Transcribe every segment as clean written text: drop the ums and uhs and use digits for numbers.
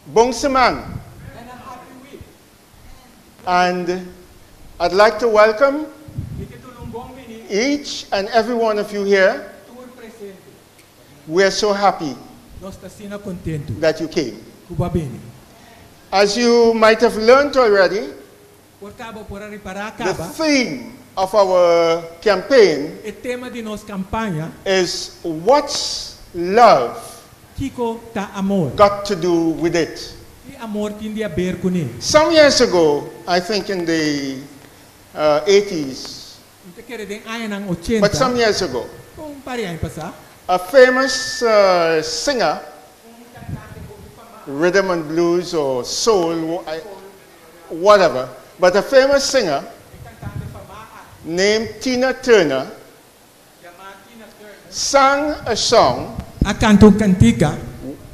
Bon siman. And a happy week. And I'd like to welcome Mi ke duna un bon bini each and every one of you here. tur presente. We are so happy Nos ta asina kontentu that you came. ku bo a bini. As you might have learned already, Por ta bo por a ripará the kaba, theme of our campaign e tema di nos kampaña is What's Love Kiko ta Amor? Got to Do with It? Ki amor tin di haber kuné? Some years ago, I think in the 80s, Mi ta kere den añanan but some ochenta, years ago, un par di aña pasá, a famous singer, rhythm and blues or soul, whatever, but a famous singer named Tina Turner sang a song a kanta un kantika.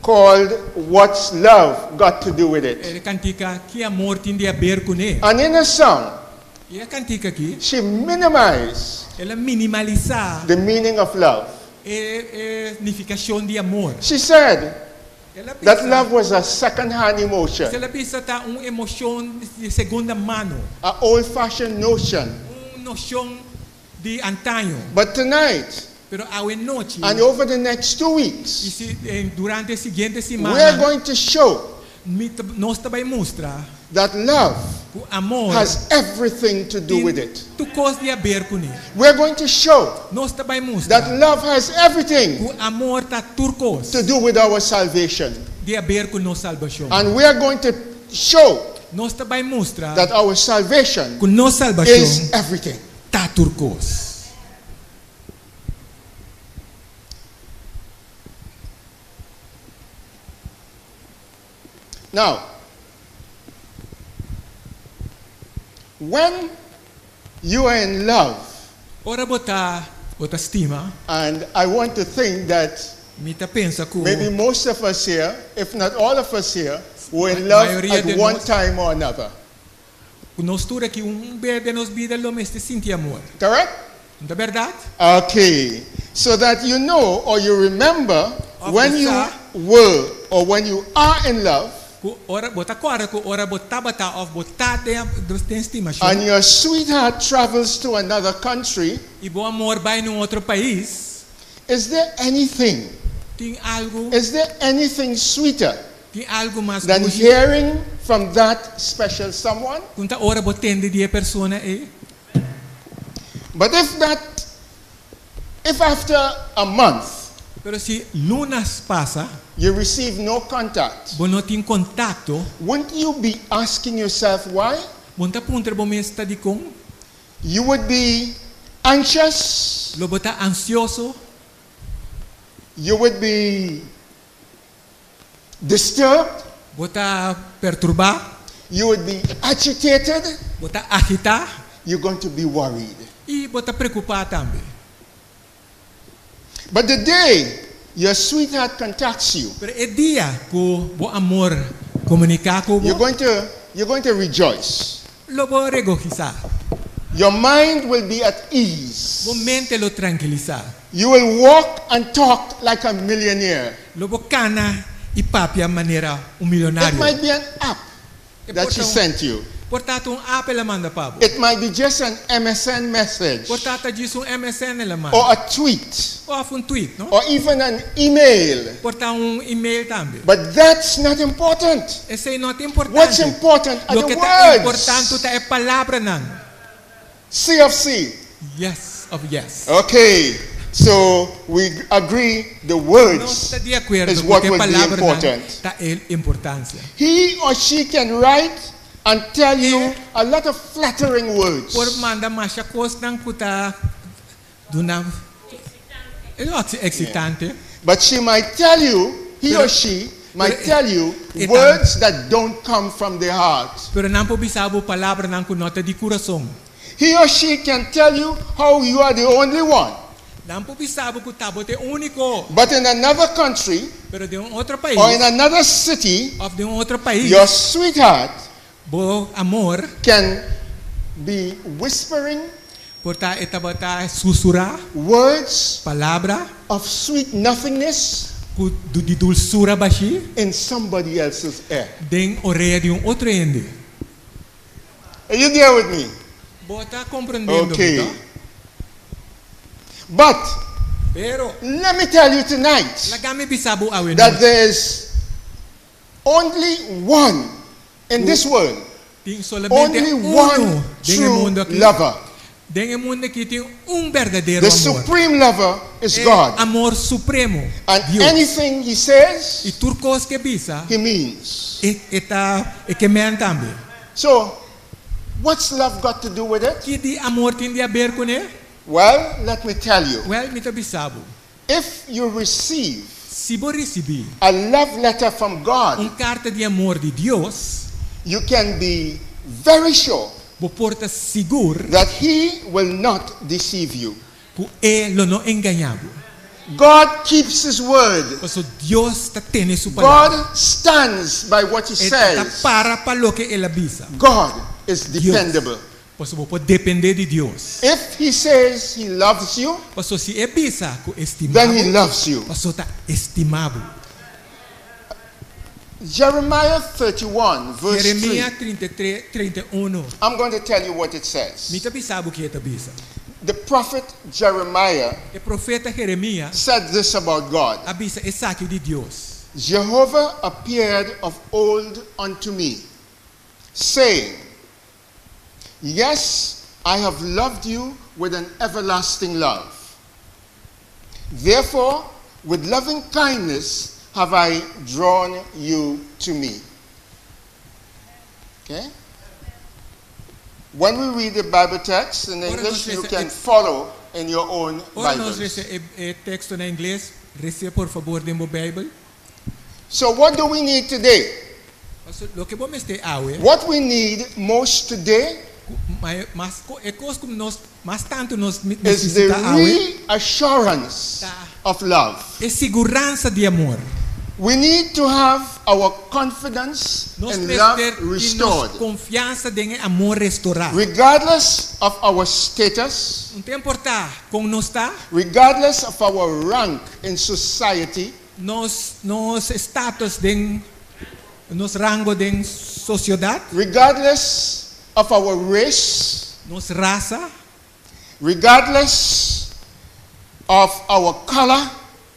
called What's Love Got to Do with It? E kantika Ki Amor Tin di Haber Kuné? And in a song, I e kantika aki, she minimized el a minimalisá the meaning of love. e e nifikashon di amor. She said El a that bisa, love was a second-hand emotion, el a bisa ta un emoshon di segunda mano, an old-fashioned notion. un noshon di antaño. But tonight, Pero awe nochi and over the next 2 i weeks, si durante e siguiente we are simannan, going to show mi ta, nos ta bai mustra that love ku amor has everything to do tin with it. tur kos di haber kuné. We are going to show Nos ta bai mustra that love has everything ku amor ta tur kos to do with our salvation. di haber ku nos salbashon. And we are going to show Nos ta bai mustra that our salvation ku nos salbashon is everything. ta tur kos. Now, when you are in love, Ora bo ta, bo ta stima, and I want to think that mi ta pensa ku maybe most of us here, if not all of us here, were in love mayoria at di one nos, time or another. ku nos tur aki un bes den nos bida lo mester sinti amor. Correct? No ta bèrdat? Okay. So that you know or you remember Òf when bo you sa were or when you are in love ku ora bo ta kòrda ku ora bo tabata òf bo ta den den stimashon and your sweetheart travels to another country, i bo amor bai na un otro pais, is there anything, tin algu, is there anything sweeter tin algu mas than dushi hearing from that special someone? ku ta ora bo tende di e persona ei? But if that, if after a month, Pero si lunas pasa, you receive no contact, bo no tin kontakto, wouldn't you be asking yourself why? bo no ta puntra bo mes ta dikon? You would be anxious. Lo bo ta ansioso. You would be disturbed. Bo ta perturbá. You would be agitated. Bo ta agitá. You're going to be worried. I bo ta preokupá tambe. But the day your sweetheart contacts you, Pero e dia ku bo amor komuniká ku bo, you're going to, you're going to rejoice. Lo bo regohisá. Your mind will be at ease. Bo mente lo trankilisá. You will walk and talk like a millionaire. Lo bo kana i papia manera un milionario. It might be an app that she sent you. Por ta ta un app el a manda pa bo. It might be just an MSN message. Por ta ta djis un MSN el a manda. Or a tweet. Of un tweet, no? Or even an email. Por ta un email tambe. But that's not important. Esei no ta importante. What's important are the Loke words. ta importante ta e palabranan. C of C. Yes of yes. Okay, so we agree the Nos words ta di akuerdo is ku what e will be palabranan important. ta e importansia. He or she can write and tell you E a lot of flattering words. por manda masha kosnan ku ta duna eksitante. But she might tell you, he Pero or she might pero tell you e ta words that don't come from the heart. Pero nan por bisa bo palabranan ku no ta di kurason. He or she can tell you how you are the only one. Nan por bisa bo ku ta bo ta e úniko. But in another country Pero den un otro pais. or in another city, Òf den un otro pais. your sweetheart Bo amor. can be whispering. Por ta e tabata susurá. Words Palabra. of sweet nothingness. Ku di dulsura bashí. In somebody else's ear. Den orea di un otro hende. Are you there with me? Bo ta komprondiendo mi, Okay. no? But Pero, let me tell you tonight laga mi bisa bo awe that nochi. there is only one in this world, Tin solamente only unu one den e true mundu akí. lover. Den e mundu akí tin un berdadero The amor. supreme lover is E God. amor supremo, And Dios. anything he says, I tur kos ku e bisa, he means. e e ta e ke men tambe. So, what's love got to do with it? Ki di amor tin di aber kuné? Well, let me tell you. Wèl, mi ta bisa bo. If you receive Si bo risibí a love letter from God, un karta di amor di Dios, you can be very sure bo por ta sigur that He will not deceive you. ku E lo no engañá bo. God keeps His word. Pasobra Dios ta tene su palabra. God stands by what He E ta says. para pa loke El a bisa. God is Dios. dependable. Pasobra bo por dependé di Dios. If He says He loves you, Pasobra si E bisa ku e stima then He bo, loves you. pasobra ta stima bo. Jeremiah 31, verse Jeremias 3. 33, 31. I'm going to tell you what it Mi says. ta bisa bo kiko e ta bisa. The prophet Jeremiah E profeta Jeremias said this about God. a bisa esaki di Dios. Jehovah appeared of old unto me, saying, Yes, I have loved you with an everlasting love. Therefore, with loving kindness have I drawn you to me. Okay? When we read the Bible text in Ora English, nos you lesa can e- follow in your own Ora nos Bibles. lesa e, e teksto na ingles, resa por fabor den bo Beibel. So, what do we need today? Paso, loke bo mester awe, What we need most today mas e kos ku nos mas tantu nos is the nesesitá awe, reassurance Ta. of love. e siguransa di amor. We need to have our confidence Nos in love mester tin nos restored. konfiansa den amor restourá. Regardless of our status, No ta importá kon nos ta, regardless of our rank in society, nos nos status den nos rango den sosiedat, regardless of our race, nos rasa, regardless of our color,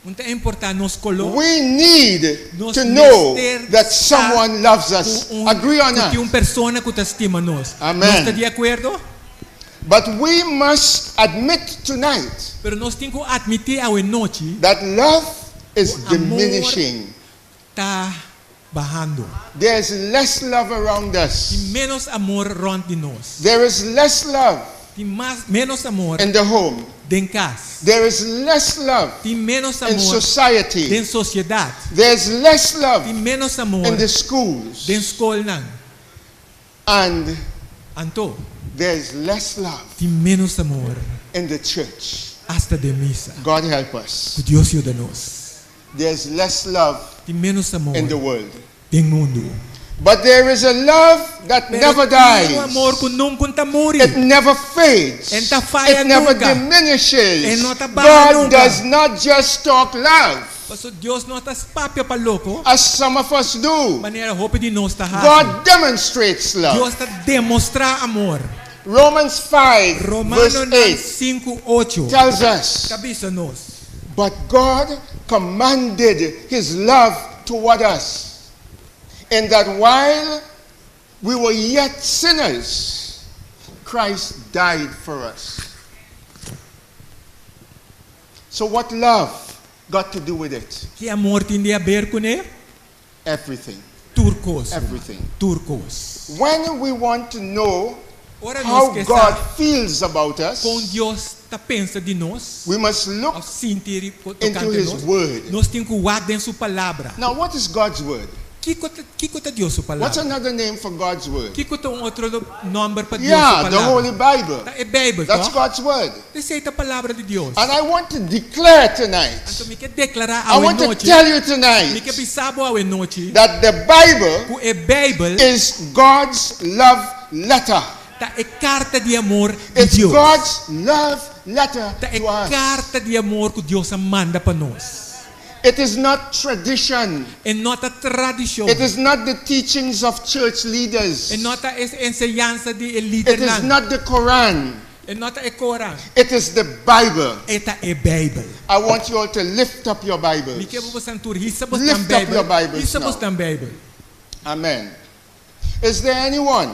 no ta importá nos koló. we need Nos to know mester that sa someone loves us. ku un, Agree on ku that. tin un persona ku ta stima nos. Amen. Nos ta di akuerdo? But we must admit tonight Pero nos tin ku atmití awe nochi that love is O amor diminishing. ta bahando. There's less love around us. Tin ménos amor rònt di nos. There is less love Tin mas ménos amor in the home. den kas. There is less love Tin ménos in amor society. den sosiedat. There's less love Tin ménos amor in the schools. den skolnan. And Anto, there's less love tin ménos amor in the church. asta den misa. God help us. Ku Dios yuda nos. There's less love Tin ménos amor in the world. den mundu. But there is a love that Pero never tin un amor dies. ku nunka ta muri. It never fades. E n' ta faya It never nunka. diminishes. E no ta baha God nunka. does not just talk love, Paso Dios no ta papia pa loko, as some of us do. manera hopi di nos ta hasi. God demonstrates love. Dios ta demostrá amor. Romans 5, verse Romano 8 5, 8. tells us, Ta bisa nos. But God commanded his love toward us, in that while we were yet sinners, Christ died for us. So, what love got to do with it? Ki amor tin di aber kuné? Everything. Tur kos. Everything. Tur kos. When we want to know Ora nos how ke God sa feels about us, kon Dios ta pensa di nos, we must look òf sinti into tokante His nos, Word. nos tin ku wak den su palabra. Now, what is God's Word? Kiko ta, kiko ta Dios su What's palabra? another name for God's Word? Kiko ta un otro nòmber pa Dios su Yeah, the palabra? Holy Bible. Ta e Beibel, That's toch? God's Word. Esei ta palabra di Dios. And I want to declare tonight, Anto mi ke deklará I want to awe nochi, tell you mi ke tonight bisa bo awe nochi, that the Bible ku e Beibel is God's love letter. ta e karta di amor di It's Dios. God's love letter Ta e to us. karta di amor ku Dios a manda pa nos. It is not tradition. E no ta tradishon. It is not the teachings of church leaders. E no ta e enseñansa di e It is lidernan. not the Quran. E no ta e Koran. It is the Bible. E ta e Beibel. I want you all to lift up your Mi Bibles. ke pa boso tur hisa boso Lift up your Beibel. Bibles Hisa now. boso Beibel. Amen. Is there anyone?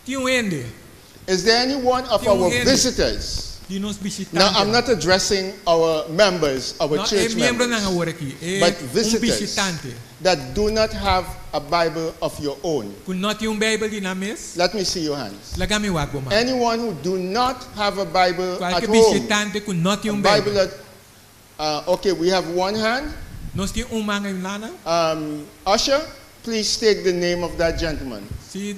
Tin un hende Is there any one of Tin un our hende. visitors? di nos bishitantenan. Now, I'm not addressing our members, our No, e church miembronan members, awor aki. E but un visitors bishitante. that do not have a Bible of your own. Ku no tin un Beibel di nan mes. Let me see your hands. Laga mi wak bo man. Anyone who do not have a Bible at Kualke home, bishitante ku no tin a un Bible Beibel. at, okay, we have one hand. Nos tin un man einan. Usher, please take the name of that gentleman. Si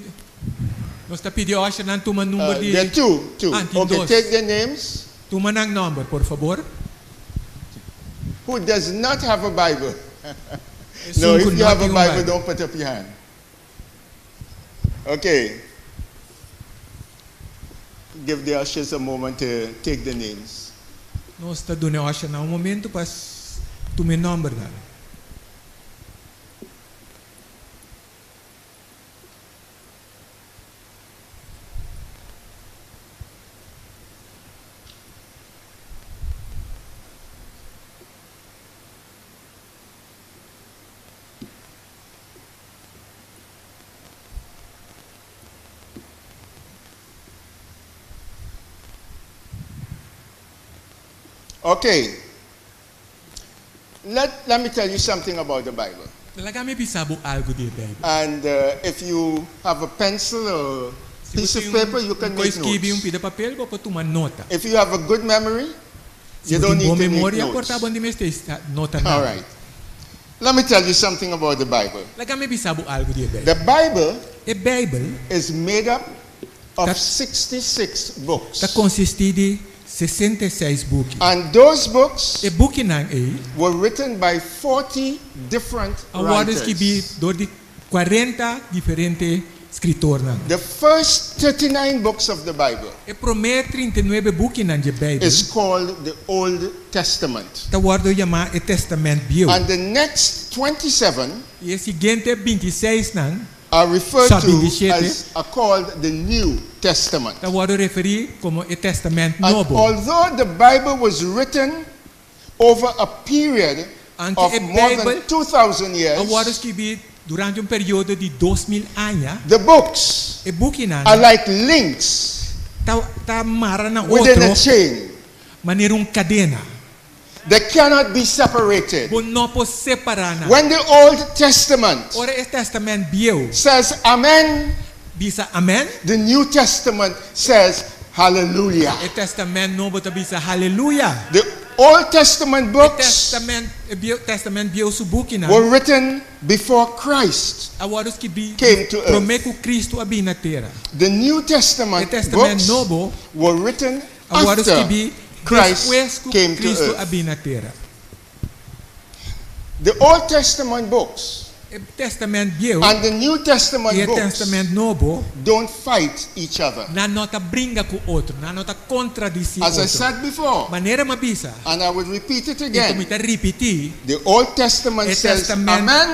nos ta pidi ushernan tuma number di There are two. Ah, tin Okay, dos. take their names. Tuma nan nòmber, por fabor. Who does not have a Bible? No, Esun ku if you no have a tin un Bible, Beibel. don't put up your hand. Okay. Give the ushers a moment to take the names. Nos ta duna ushernan un momento pa tuma nòmbernan. Okay. Let me tell you something about the Bible. Laga mi bisa bo algu di Beibel. And if you have a pencil or Si piece of bo tin paper, you can un make skirbi un notes. pida papel, bo por tuma nota. If you have a good memory, Si you bo don't tin need bon to make memoria, por notes. ta bo no mester nota All nada. right. Let me tell you something about the Bible. Laga mi bisa bo algu di Beibel. The Bible E Beibel is made up of Ta- 66 books. ta konsistí di 66 buki. And those books E bukinan ei were written by 40 different a wòrdu skibí writers. dor di 40 diferente eskritornan. The first 39 books of the Bible E promé 39 bukinan di Beibel is called the Old Testament. ta wòrdu yamá e Tèstamènt Bieu. And the next 27 I e siguiente 26 nan are referred Sa to 27 as are called the New Testament. ta wòrdu referí komo e Tèstamènt And Nobo. although the Bible was written over a period Aunke of e more than Beibel 2,000 a wòrdu years, skibí durante un periodo di 2000 aña, the books e bukinan are like links ta ta mara na within a otro chain. manera un kadena. They cannot be separated. Bo no por separá nan. When the Old Testament Ora e Tèstamènt Bieu says Amen, bisa amèn, the New Testament says Hallelujah. e Tèstamènt Nobo ta bisa haleluya. The Old Testament E books Tèstamènt e Bieu Tèstamènt Bieu su bukinan were written before Christ a wòrdu skibí came to earth. promé ku Kristu a bini na tera. The New E Testament Tèstamènt books Nobo were written a wòrdu after skibí Christ despues ku came to Kristu earth. a bini na tera. The Old Testament books E Tèstamènt Bieu and the New Testament i e books Tèstamènt Nobo don't fight each other. nan no ta bringa ku otro, nan no ta kontradisí As I otro. said before, Manera m'a bisa, and I will repeat it i ku mi again, ta ripití, the Old Testament E says Tèstamènt Amen,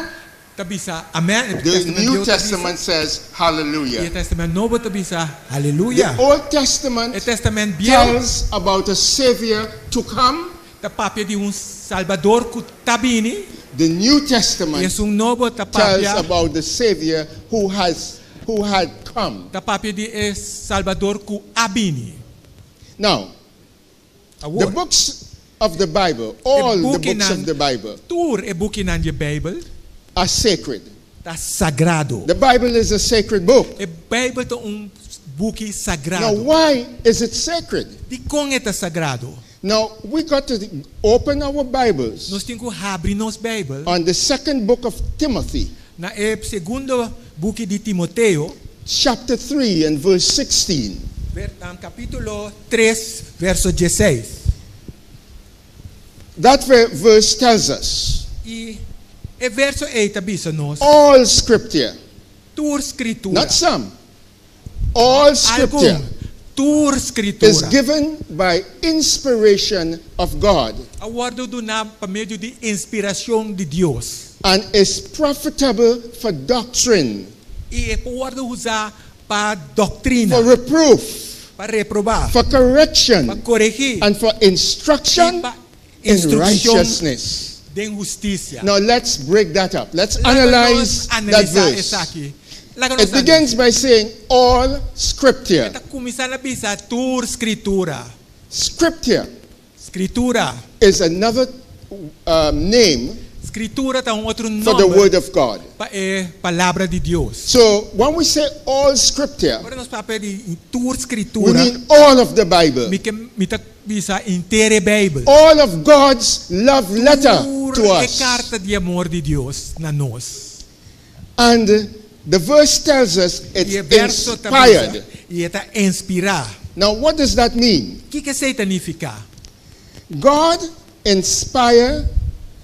ta bisa amèn, e the Tèstamènt New Bieu ta bisa, Testament says i e Hallelujah. Tèstamènt Nobo ta bisa haleluya. The Old Testament E Tèstamènt Bieu tells about a Savior to come. ta papia di un Salbador ku ta bini, The New i Testament esun nobo ta tells papia about the Savior who has who had come. ta papia di e Salbador ku a bini. Now, the Awor, books of the Bible, all the bukinan books of the Bible tur e bukinan di Beibel are sacred. ta sagrado. The Bible is a sacred book. E Beibel ta un buki Now, sagrado. why is it sacred? Dikon e ta sagrado? Now, we got to open our Bibles Nos tin ku habri nos Beibel on the second book of Timothy, na e segundo buki di Timoteo, chapter 3 and verse 16. ver, kapítulo 3, verso 16. That verse tells us I e verso ei ta bisa nos, all scripture, tur skritura, not some, all scripture algun, Tur is Skritura given by inspiration of God a wòrdu duná pa medio di inspirashon di Dios. and is profitable for doctrine, I e por wòrdu usá pa doktrina, for reproof, pa reprobá, for pa correction, koregí and for i instruction pa in instrukshon righteousness. den hustisia. Now let's break that up. Let's Laga nos analyze that analisá verse. esaki. Laga nos It begins analisá. by saying all E scripture. ta kuminsá na bisa tur Skritura. Scripture Skritura. is another name Skritura ta un otro for the nòmber word of God. pa e Palabra di Dios. So when we say all scripture, Ora nos papia di tur we Skritura, mean all of the Bible. mi ke mi ta bisa henter e Beibel. All of God's love letter Tur to e us. karta di amor di Dios na nos. And the verse tells us I it's e verso ta bisa inspired. i e ta inspirá. Now, what does that mean? Kiko esei ta nifiká? God inspire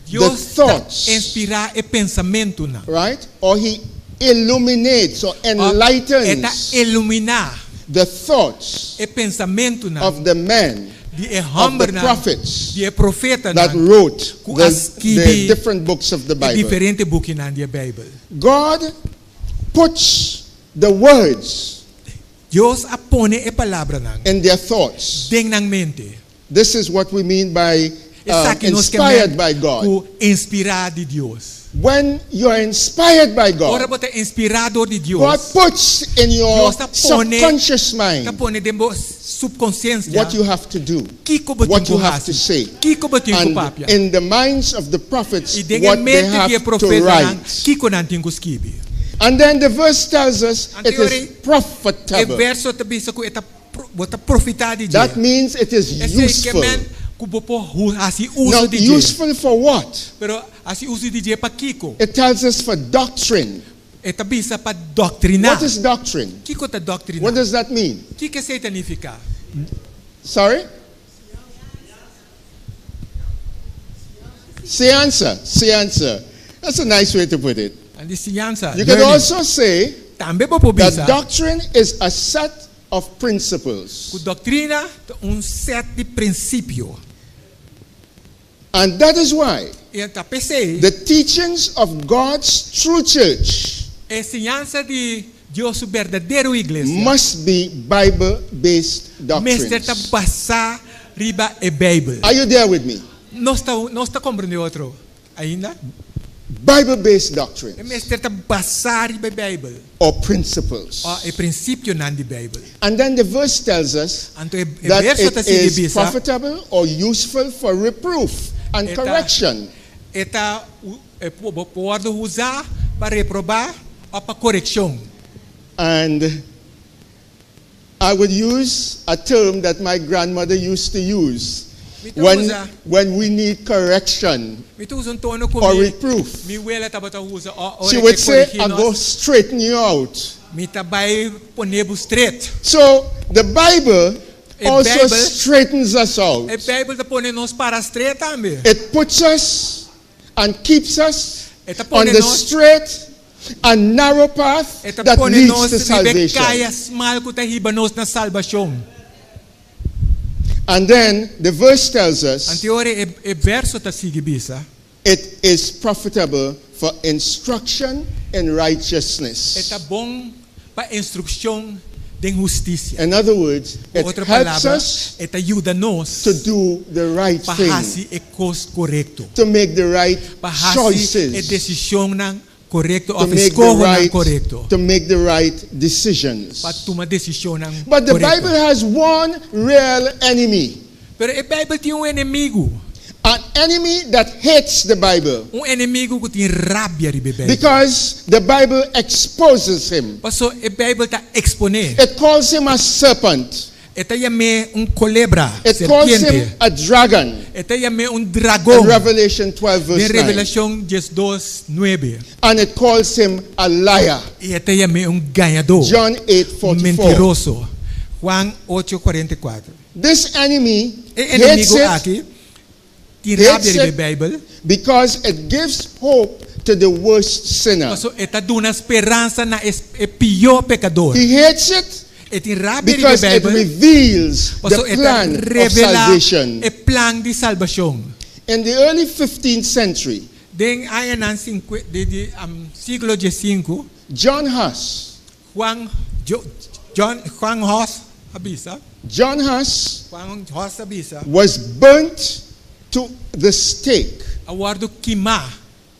the Dios ta thoughts, inspirá e pensamentunan. right? Or he illuminates or Òf e ta enlightens iluminá the thoughts e pensamentunan of the men, di e of the hòmbernan, prophets di e that profetanan wrote ku a the skibi different books of the e Bible. diferente bukinan di e Beibel. God puts the words Dios a pone e palabranan in their thoughts. den nan mente. This is what we mean by Esaki nos ke inspired men by God. ku inspirá di Dios. When you are inspired by Ora God, bo ta inspirá dor di God Dios, puts in your Dios ta pone subconscious ta mind pone den bo subkonsiensia what you have to do, kiko bo tin what ku you have to hasi, say, kiko bo tin ku and papia. in the minds of the prophets, I den e what they mente di e have to profetanan, write. kiko nan tin ku skibi. And then the verse tells us it Anto is e profitable. verso ta bisa ku e ta bo ta profitá di dje. That means it is Esei ke useful. men ku bo por hasi uso Now, di dje. useful for what? Pero hasi uso di dje pa kiko? It tells us for doctrine. E ta bisa pa doktriná. What is doctrine? Kiko ta doktriná? What does that mean? Kiko esei ta nifiká? Sorry? Siansa. Siansa. That's a nice way to put it. Anto siñansa, You can learning. also say Tambe bo por that bisa doctrine is a set of ku principles. doktrina ta un sèt di prinsipio. And that is why I ta p'esei the teachings of God's true church e siñansa di Dios su berdadero iglesia must be Bible-based mester ta doctrines. basá riba e Beibel. Are you there with me? Nos ta nos ta komprendé otro ainda? Bible-based E doctrines mester ta basá riba e Beibel or principles. òf e prinsipionan di Beibel. And then the verse tells us Anto e e that verso ta it sigui is bisa profitable or useful for reproof and E ta correction. e ta e por wòrdu usá pa reprobá òf pa korekshon. And I would use a term that my grandmother used to use Mi ta when, usa when we need correction mi ta usa un tono ku or mi reproof. mi wela tabata usa ora She ke would say, koregí I go nos. straighten you out. Mi ta bai pone bo stret. So the Bible E also Beibel straightens us out. e Beibel ta pone nos para stret tambe. It puts us and keeps us E ta on pone the nos straight and narrow path e ta that pone leads nos to riba e salvation. kaya smal ku ta hiba nos na salbashon. And then the verse tells us Anto ora e e verso ta sigui bisa. it is profitable for instruction in E ta righteousness. bon pa instrukshon den hustisia. In other words, Ku it otro helps palabra, us e ta yuda nos to do the right pa thing, hasi e kos korekto. to make the right Pa hasi e choices, desishonnan korekto to òf make the eskohonan right, korekto. to make the right decisions. Pa tuma desishonnan But the korekto. Bible has one real enemy. Pero e Beibel tin un enemigu. An enemy that hates the Bible Un enemigu ku tin rabia riba e Beibel. because the Bible exposes him. Paso e Beibel ta ekspon'é. It calls him a serpent. E ta yam'é un kolebra, It calls him serpiente. a dragon. E ta yam'é un In dragon. Revelation 12, Den verse 9. Revelashon 12, 9. And it calls him a liar. I e ta yam'é un gañadó. John 8, Un 44. mentiroso. Juan 8, 44. This enemy E hates enemigu it aki tin hates rabia riba e it Beibel. because it gives hope to the worst sinner. Paso e ta duna speransa na e pió pekadó. He hates it E tin rabia riba because it Beibel reveals the pasobra e ta plan of revelá salvation. e plan di salbashon. In the early 15th century, Den añanan di di siglo diesinku, John Huss, Juan John Juan Huss a bisa, John Huss Juan Huss a bisa, was burnt to the stake. A wòrdu kimá.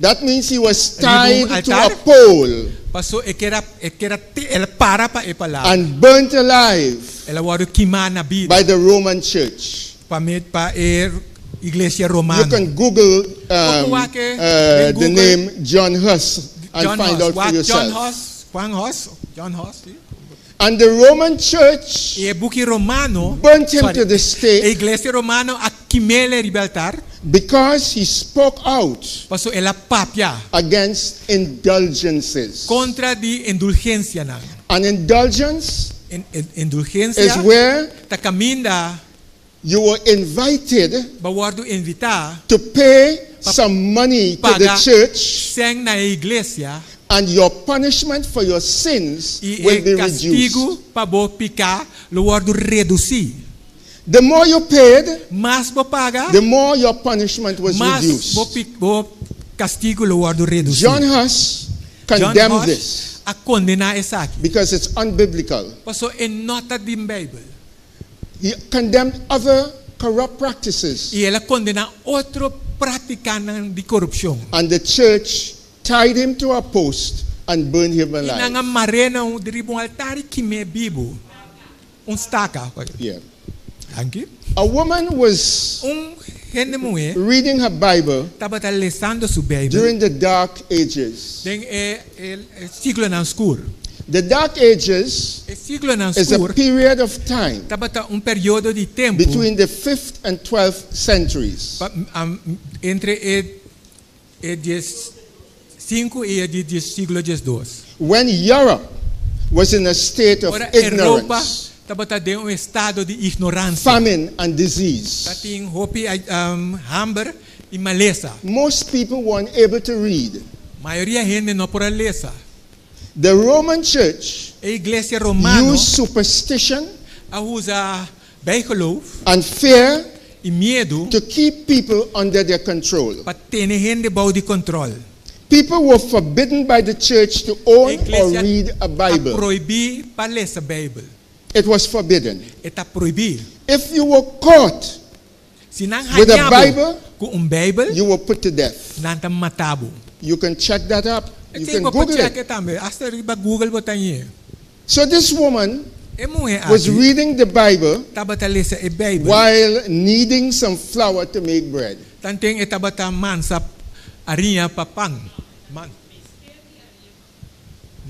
That means he was Riba un tied to a altar? pole Paso e ker a e ker a te el a para pa e palabra. and burnt alive El a wòrdu kimá na bida by the Roman church. pa me pa e iglesia You romano. can Google Por um, wak e uh, den the Google name John Huss and John find Huss. out for Wak John yourself. Huss, Juan Huss, John Huss, sí. And the Roman church E buki romano, burnt him sorry, to the e stake iglesia romano a kim'é riba altar because he spoke out paso el a papia against indulgences. kontra di indulgensianan. An indulgence En, en, indulgensia is where ta kaminda you were invited bo a wòrdu invitá to pay some money to the paga church sèn na e iglesia and your punishment for your sins i will e be reduced. kastigu pa bo piká lo wòrdu redusí. The more you paid, Mas bo paga, the more your punishment was mas reduced. bo, bo kastigu lo wòrdu redusí. John Huss John condemned Huss this a kondená esaki. because it's unbiblical. Paso e no ta den Beibel. He condemned other corrupt practices. I el a kondená otro práktikanan di korupshon. And the church tied him to a post and burned him I nan alive. a mar'é na un riba un altar i kim'é bibu. Un staka. Yeah. Danki. A woman was Un hende muhé reading her Bible tabata lesando su Beibel during the Dark Ages. den e e siglonan skur. The Dark Ages E siglonan is a skur period of time tabata un periodo di tempu between the 5th and 12th centuries. pa, um, entre e e dies sinku i e di dies siglo diesdos. When Europe was in a state of Ora Europa ignorance, tabata den un estado di ignoransia. famine, and disease. Tatin hopi um, hamber i malesa. Most people weren't able to read. Mayoria hende no por a lesa. The Roman Church E iglesia romano used superstition a usa bijgeloof and fear i miedu to keep people under their control. pa tene hende bou di kontròl. People were forbidden by the church to own E or iglesia read a a Bible. prohibí pa lesa Beibel. It was forbidden. E ta prohibí. If you were caught, Si nan With a haña bo Bible, ku un Beibel, you were put to death. nan ta mata bo. You can check that up. You Esei can bo por Google check it. tambe. Asta riba Google bo ta hañ'é. So this woman E muhé was aki reading the Bible tabata lesa e Beibel. while kneading some flour to make bread. Tanten e tabata mansa hariña pa pan. Man.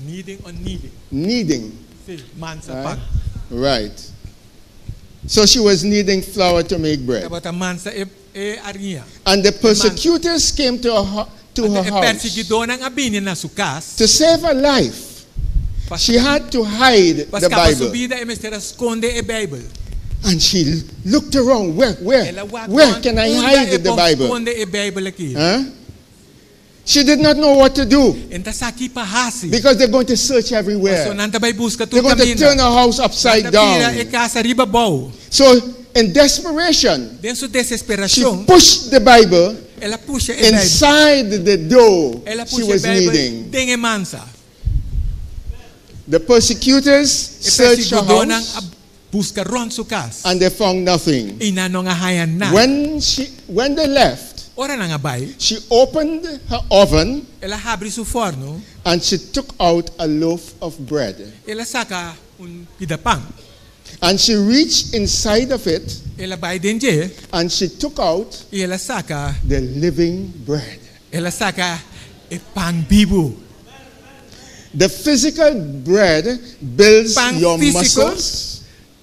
Kneading or kneading? Kneading. Sí, mansa Right? pan. Right. So she was kneading flour to make bread. Tabata mansa e, e hariña. And the persecutors came to her, to her E house. persiguidónan a bini na su kas. To save her life, Pa, she had to hide pa the skapa su Bible. bida e mester a skonde e Beibel. And she looked around. Where, where, El a wak where rònt can I unda hide e the por Bible? skonde e Beibel aki. Huh? She did not know what to do E n' ta sa ki pa hasi. because they're going to search So everywhere. nan ta bai buska tur They're going to kaminda. turn her house upside Nan ta bira e down. kas ariba abou. So, in desperation, Den su she desesperashon, pushed the Bible el a pusha e Beibel. inside the dough El a she pusha e was Beibel kneading. den e mansa. The persecutors E searched her persiguidónan house a buska rònt su kas. and they found nothing. I nan no a haña nada. When, she, when they left, Ora nan a bai, she opened her oven el a habri su fòrnu, and she took out a loaf of bread. el a saka un pida pan. And she reached inside of it El a bai den dje and she took out i el a saka, the living bread. el a saka e pan bibu. The physical bread builds Pan your físiko muscles,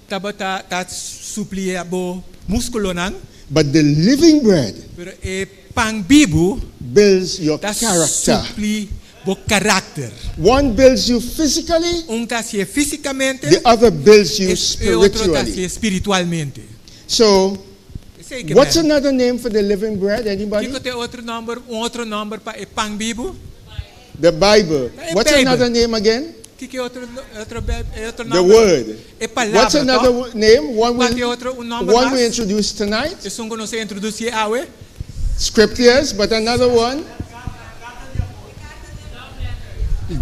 tabata ta supli bo múskulonan, but the living bread pero e pan bibu builds your ta character. supli bo karakter. One builds you physically, Un ta hasié físikamente, the other builds you e otro ta spiritually. hasié spiritualmente. So, Esei ke what's men. another name for the living bread? Anybody? Kiko ta otro nòmber, un otro nòmber pa e pan bibu? The Bible. E What's Beibel. another name again? Kiko otro otro otro The nòmber? Word. E palabra. What's another no? name? One Kua we, otro un nòmber one we mas? introduced tonight. Esun ku nos a introdusí awe. Scriptures, but another one.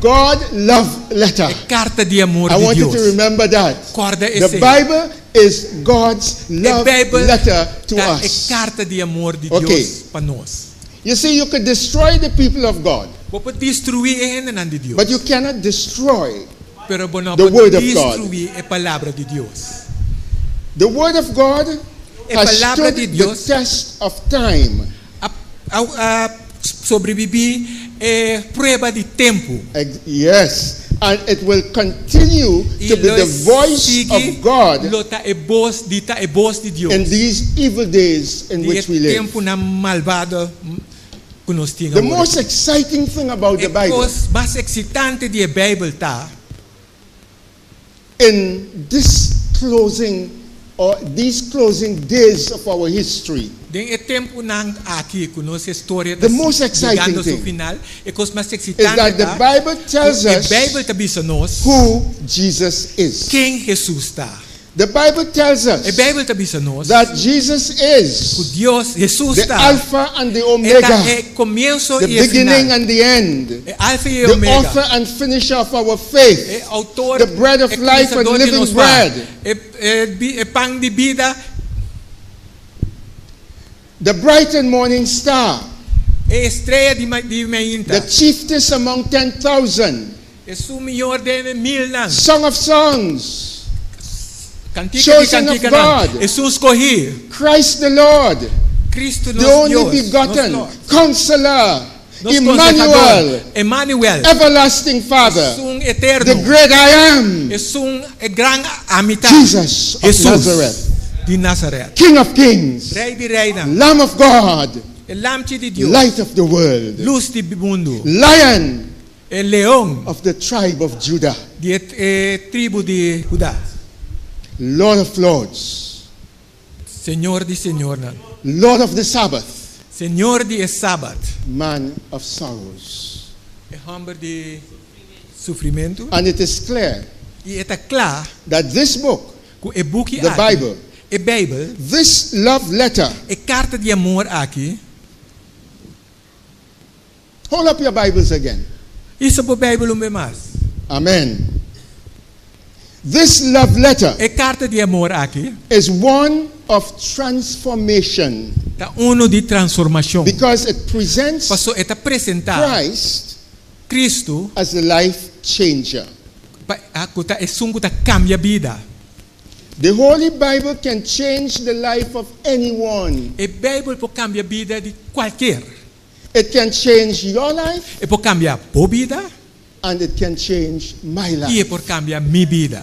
God love letter. E karta di amor I di want you to Dios. remember that. Kòrda The esei. Bible is God's E love Beibel letter to ta e us. karta di amor di Okay. Dios pa nos. You see, you could destroy the people of God, Bo por destruí e hendenan di Dios. but you cannot destroy Pero bo no the por word of God. destruí e palabra di Dios. The Word of God E has palabra stood di the Dios test of time. a, a, a sobreviví e prueba di tempu. Yes, and it will continue I to be lo the voice sigui, of God lo ta e bos di ta e bos di Dios. in these evil days in Di which we live. tempunan malbado ku nos tin The awor. most exciting thing about E the Bible kos mas eksitante di Beibel ta in this closing or these closing days of our history Den e tempunan aki ku nos historia The most exciting yegando su thing final, e kos mas is eksitante that the ta, Bible tells e us Beibel ta bisa nos who Jesus is. ken Jesus ta. The Bible tells E us Beibel ta bisa nos that Jesus ku is Dios, Jesus the ta Alpha and the e ta Omega, e komienso the i e beginning final. and the end, E alfa i the omega. author and finisher of our E faith, outor, the bread of e life and kuminsadó di living nos bread. pan. E, e, e pan di bida, the bright and morning star, e strea di, di mainta. the chiefest among 10,000, Esun mihó den milnan. Song of songs, Kantika di Chosen of kantikanan. God. Esun skohí. Christ the Lord, Kristu the nos only Dios, begotten, nos Lord. Counselor, Nos Emmanuel, konsehadó, Emmanuel, Everlasting Father, Esun the eterno, great I Am, Esun e gran Ami Ta, Jesus of Jesus Nazareth, di Nazaret, King of Kings, Rei di reinan, Lamb of God, e Lamchi di Dios, Light of the world, Lus di mundu, Lion e Leon of the tribe of Judah, di e, e tribu di Huda, Lord of Lords, Señor di señornan, Lord of the Sabbath, Señor di e Sabat, Man of sorrows. e hòmber di sufrimentu. And it is clear I ta kla that this book, ku e buki The aki, Bible, e Beibel, this love letter, e karta di amor aki, hold up your Bibles again. Hisa bo Beibel un bes mas. Amen. This love letter E karta di amor aki is one of transformation ta unu di transformashon. because it presents Paso e ta presentá Christ Kristu as the life changer. pa ku ta esun ku ta kambia bida. The Holy Bible can change the life of anyone. E Beibel por kambia bida di kualke. It can change your life E por kambia bo bida and it can change my i e life. por kambia mi bida.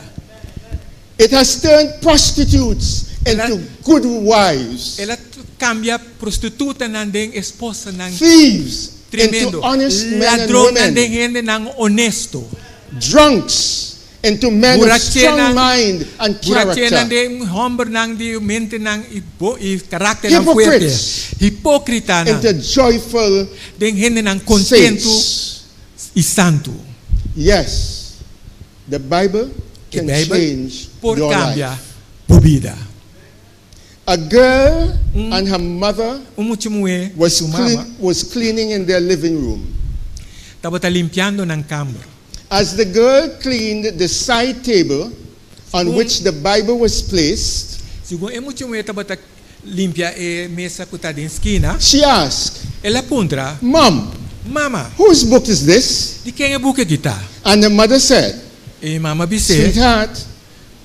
It has turned prostitutes into good wives, El a kambia prostitutanan den esposanan thieves into tremendo. honest men and Ladronnan den women, hendenan honesto. drunks into men of strong Burachenan- mind and Burachenan character, den hòmbernan di mentenan i bo i karakternan fuerte. Hypocrites. Hipókritanan into joyful den hendenan kontentu saints. i santu. Yes, the Bible E can Beibel change por your kambia life. bo bida. A girl and her mother Un mucha muhé was, su mama was cleaning in their living room. tabata limpiando nan kamber. As the girl cleaned the side table on Segun- which the Bible was placed, Segun e mucha muhé tabata limpia e mesa ku ta den skina, she asked, el a puntra, Mom, Mama, whose book is this? di ken e buki aki ta? And the mother said, E mama a bis'é, Sweetheart,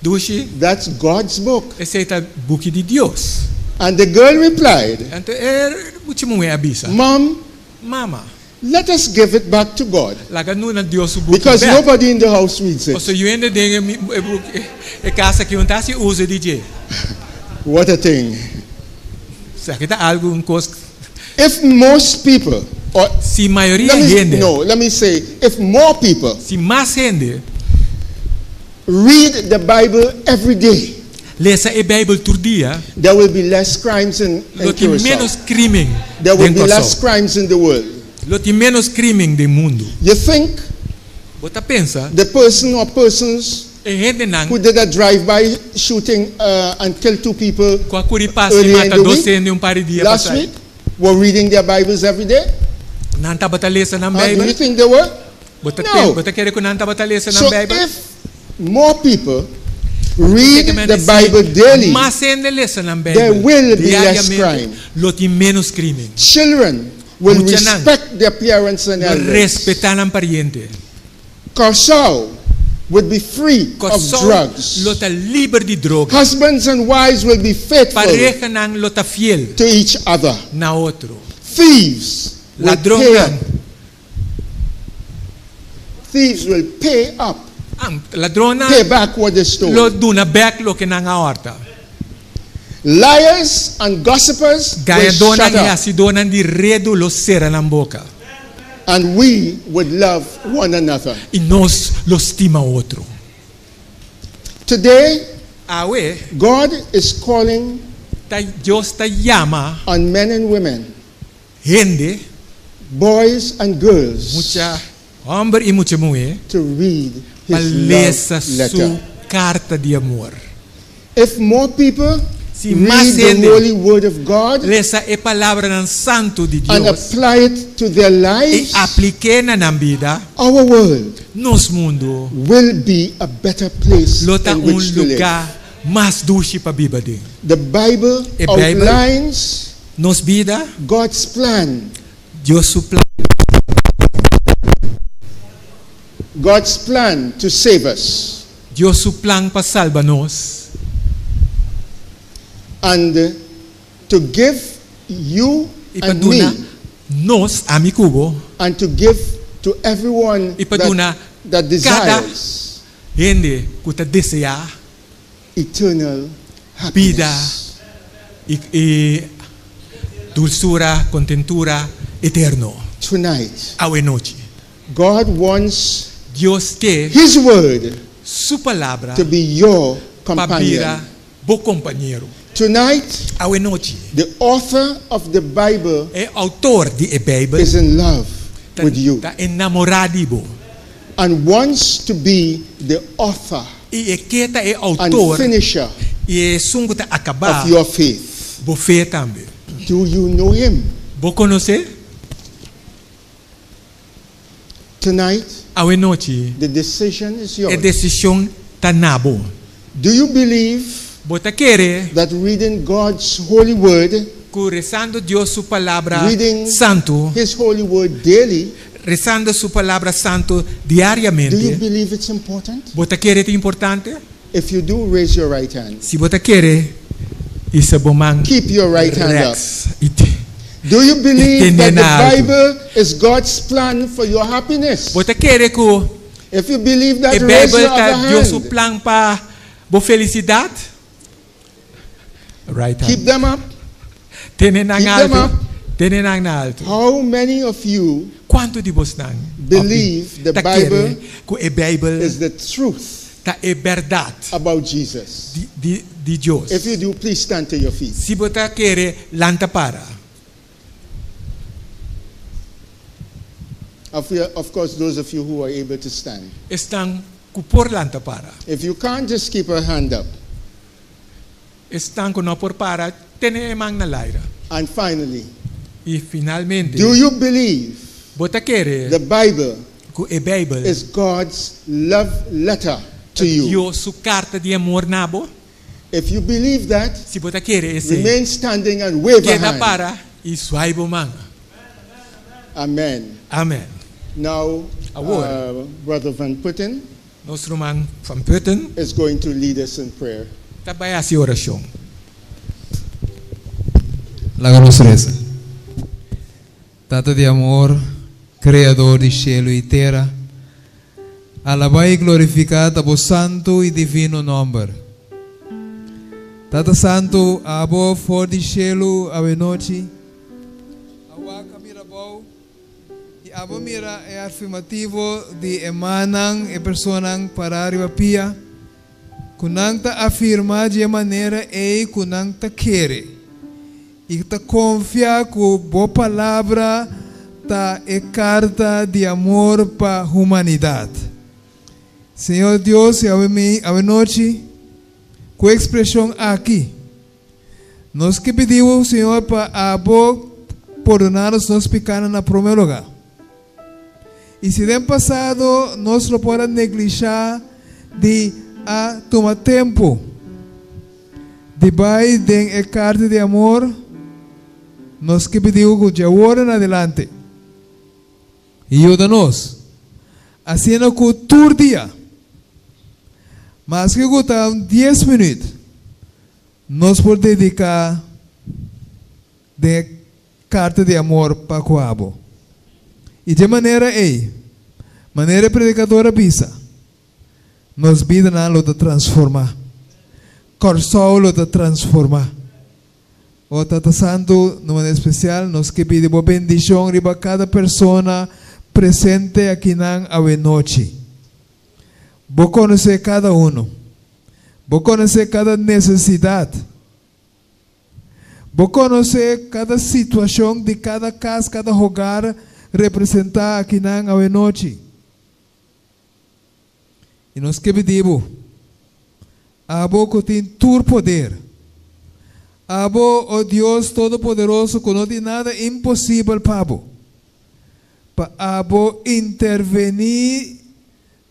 Dushi, that's God's book. esei ta buki di Dios. And the girl replied, Anto e mucha muhé a bisa, Mom, Mama, let us give it back to God. laga nos duna Dios su buki Because bèk. nobody in the house reads it. Paso niun hende den e buki e kas aki no ta hasi uso di dje. What a thing. Esaki ta algu un kos If most people, or si mayoria let me, hende, no, let me say, if more people si mas hende read the Bible every day, lesa e Beibel tur dia, there will be less crimes in lo tin Curacao. ménos krímen There will den be less Kòrsou. crimes in the world. Lo tin ménos krímen den mundu. You think Bo ta pensa the person or persons e hendenan who did a drive-by shooting and killed two people ku a kuri pasa i earlier in mata the dos week, hende un par di dia last pasá? week, were reading their Bibles every day? Nan tabata lesa nan Huh? Do Beibel? you think they were? Bo ta No. bo ta kere ku nan tabata lesa nan So Beibel? if more people read Kende men the si Bible daily, mas hende lesa nan there Beibel will be less diariamente, crime. lo tin ménos krímen. Children will Muchanan respect their parents and lo elders. respetá nan pariente. Kòrsou would be free of Kòrsou drugs. lo ta liber di droga. Husbands and wives will be faithful Parehanan lo ta fiel to each other. na otro. Thieves will pay Ladronnan up. Thieves will pay up. Ladronnan Pay back what they stole. lo duna bèk loke nan a hòrta. Liars and gossipers will Gañadónan shut i up. hasidónan di redu lo sera nan boka. And we would love one another. I nos lo stima otro. Today, Awe, God is calling ta Dios ta yama on men and women, hende, boys and girls, mucha hòmber i mucha muhé, to read pa His lesa love su letter. karta di amor. If more people Si mas read the hende holy word of God lesa e palabranan santu di and Dios apply it to their i lives, aplik'é na nan bida, our world nos mundu will be a better place lo ta in un which to live. lugá mas dushi pa biba den. The Bible E Bijbel outlines nos bida, God's plan. Dios su plan. God's plan to save us. Dios su plan pa salba nos. And to give you I pa and duna me nos, ami ku bo. And to give to everyone I pa that, duna that kada desires hende ku ta deseá eternal bida happiness. i, i dulsura, kontentura eterno. Tonight, Awe nochi. God wants Dios ke His word Su palabra to be your pa companion. bira bo kompañero. Tonight, Awe nochi. the author of the Bible E outor di e Beibel is in love ta, with you ta enamorá di bo. and wants to be the author I e ke ta e and outor finisher i esun ku ta akabá of your faith. bo fe tambe. Do you know him? Bo konos'é? Tonight, Awe nochi, the decision is e yours. desishon ta na bo. Do you believe Bo ta kere that reading God's holy word, ku resando Dios su palabra reading santu, His holy word daily, resando su palabra santu do you diariamente, believe it's important? bo ta kere ta importante? If you do, raise your right hand. Si bo ta kere, hisa bo man Keep your right hand up. rèks. I te Do you i believe tene that the na altu. Bible is God's plan for your happiness? Bo ta kere ku If you believe that, e raise Beibel your ta other Dios su hand. plan pa bo felisidat? Right Keep hand. them up. Tene nan Keep them altu. up. Tene nan na altu. How many of you Kuantu di bosnan believe the ta kere Bible ku e Beibel is the truth ta e bèrdat about Jesus? di, di, di Dios? If you do, please stand to your feet. Si bo ta kere, lanta para. Of, you- of course, those of you who are able to stand. Esnan ku por lanta para. If you can't, just keep your hand up. Esnan ku no por para, tene e man na laira. And finally, I finalmente, do you believe bo ta kere the Bible ku e Beibel is God's love letter to ta you? Dios su karta di amor na bo? If you believe that, Si bo ta kere esei, remain standing and wave a keda hand. para i swai bo man. Amen. Amen. Now, Awor. Brother Van Putten Nos ruman Van Putten is going to lead us in prayer. ta bai hasi orashon. Laga nos resa. Tata di amor, Kreador di shelu i tera, alabá i glorifiká ta bo santu i divino nòmber. Tata Santu, abo for di shelu awenochi, a wak a mira abou i abo mira e afirmativo di e mannan, e personanan pará riba pia, ku nan ta afirmá di e manera ei ku nan ta kere i ta konfia ku bo palabra ta e karta di amor pa humanidat. Señor Dios, awe mi, awe nochi, ku e ekspreshon aki, nos ke pidi Bo, Señor, pa Abo pordoná nos nos pikánan na promé lugá. I si den pasado nos lo por a neglishá di a tuma tempu di bai den e karta di amor, nos ke pidi Bo ku djawor en adelante yuda nos asina ku tur dia, maske ku ta un dies minüt, nos por dediká den e karta di amor pa ku abo. I dje manera ei, manera e predikador a bisa, nos bidanan lo ta transformá. Kòrsou lo ta transformá. O Tata Santu, na manera spesial nos ke pidi bo bendishon riba kada persona presente akinan awenochi. Bo konosé kada unu. Bo konosé kada nesesidat. Bo konosé kada situashon di kada kas, kada hogar representá akinan awenochi. I nos ke pidi bo, abo ku tin tur poder, abo, o Dios Todopoderoso, ku no tin nada imposibel pa bo, pa abo intervení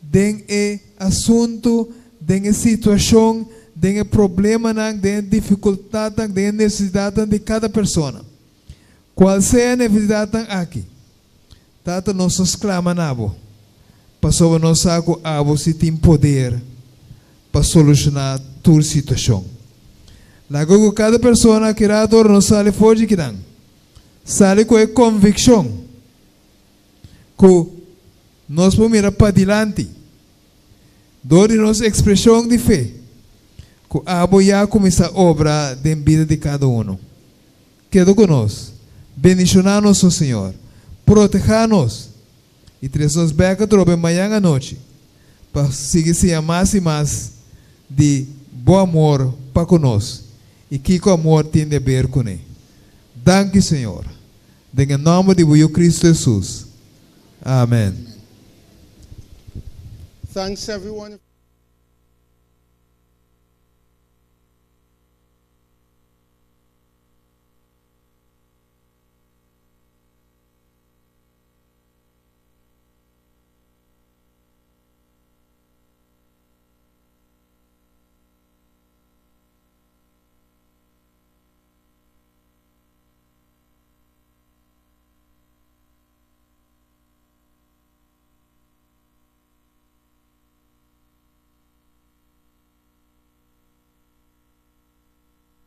den e asuntu, den e situashon, den e problemanan, den e difikultatnan, den e nesesidatnan di kada persona. Kual sea e nesesidatnan aki, Tata, nos ta sklama na bo, pasobra nos sa ku abo si tin poder pa solushoná tur situashon. Laga ku kada persona aki rato ora nos sali for di kinan, sali ku e konvikshon ku nos por mira padilanti dor di nos ekspreshon di fe ku abo ya kuminsá obra den bida di kada unu. Keda ku nos. Bendishoná nos, o Señor. Protehá nos i trese nos bèk atrobe mañan anochi pa sigui siña mas i mas di Bo amor pa ku nos i kiko amor tin di aber kuné. Danki, Señor. Den e nòmber di Bo Yu Kristu Hesus. Amèn. Thanks everyone.